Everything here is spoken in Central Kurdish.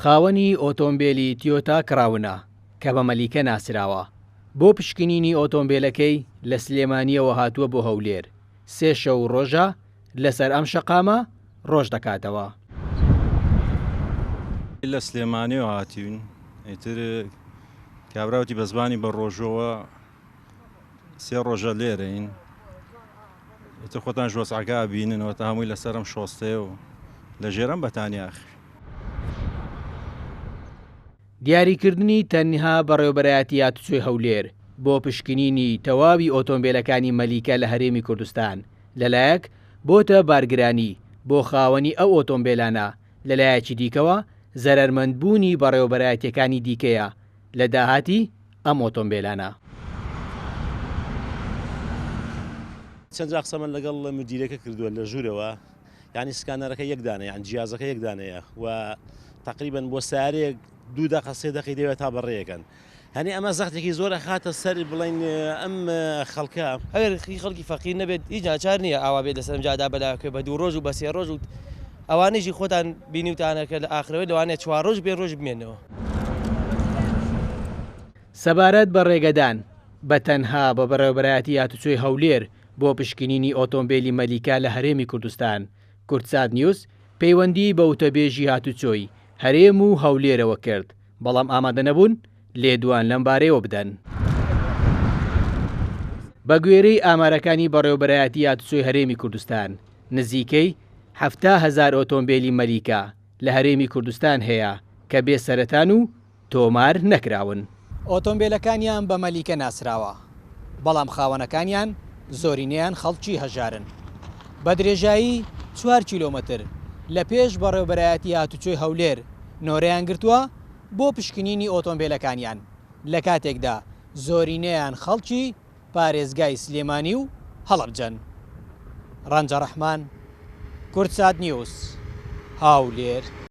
خاوەنی ئۆتۆمبێلی تیۆتا کراونە کە بە مەلیکە ناسراوە، بۆ پشکنینی ئۆتۆمبێلەکەی لە سلێمانییەوە هاتووە بۆ هەولێر، سێ شەو و ڕۆژە لەسەر ئەم شەقامە ڕۆژ دەکاتەوە. لە سلێمانیەوە هاتوین ئیتر کابرا وتی بەزبانی بە ڕۆژەوە سێ ڕۆژە لێرەین ئیتر خۆتان ژۆسعەکە بیننەوە تا هەمووی لەسەرم شۆستەیە و لە ژێرم بەتانی ئاخر. دیاریکردنی تەنها بەڕێوەبەرایەتی هاتوچۆی هەولێر بۆ پشکنینی تەواوی ئۆتۆمبێلەکانی مەلیکە لە هەرێمی کوردستان لەلایەک بۆتە بارگرانی بۆ خاوەنی ئەو ئۆتۆمبێلانە، لەلایەکی دیکەوە زەرەرمەندبوونی بەڕێوەبەرایەتییەکانی دیکەیە لە داهاتی ئەم ئۆتۆمبێلانە. چەند جار قسەمان لەگەڵ مدیرەکە کردووە لە ژوورەوە یانی سکانەرەکە یەک دانەیە یان جیازەکە یەک دانەیە و تقریبا بۆ سارێک دوو دقە سێ دقی دەوێت تا بەڕێیەکەن هەنی ئەمە زەختێکی زۆر ئەخاتە سەر بڵین ئەم خەڵکە. ئەگەر هی خەڵکی فەقیر نەبێت هیچ ناچار نییە ئاوا بێت لەسەر ئەم جادا بەلاکوێ بە دوو ڕۆژ و بە سێ ڕۆژ و ئەوانەیشی خۆتان بینیوتانە کە لە ئاخرەوەی لەوانەیە چوار ڕۆژ پێنج ڕۆژ بمێنەوە. سەبارەت بە ڕێگەدان بە تەنها بە بەڕێوەبەرایەتی هاتوچۆی هەولێر بۆ پشکنینی ئۆتۆمبێلی مەلیکە لە هەرێمی کوردستان، کوردسات نیوز پەیوەندیی بە وتەبێژی هاتوچۆی هەرێم و هەولێرەوە کرد، بەڵام ئامادەنەبوون لێدوان لەمبارەیەوە بدەن. بەگوێرەی ئامارەکانی بەڕێوەبەرایەتی هاتوچۆی هەرێمی کوردستان، نزیکەی 70 هەزار ئۆتۆمبێلی مەلیکە لە هەرێمی کوردستان هەیە کە بێ سەرەتان و تۆمار نەکراون. ئۆتۆمبێلەکانیان بە مەلیکە ناسراوە، بەڵام خاوەنەکانیان زۆرینەیان خەڵکی هەژارن. بە درێژایی چوار کیلۆمەتر لە پێش بەڕێوەبەرایەتی هاتوچۆی هەولێر نۆرەیان گرتووە بۆ پشکنینی ئۆتۆمبێلەکانیان، لە کاتێکدا زۆرینەیان خەڵکی پارێزگای سلێمانی و هەڵەبجەن. ڕەنجە ڕەحمان، کوردسات نیوز، هەولێر.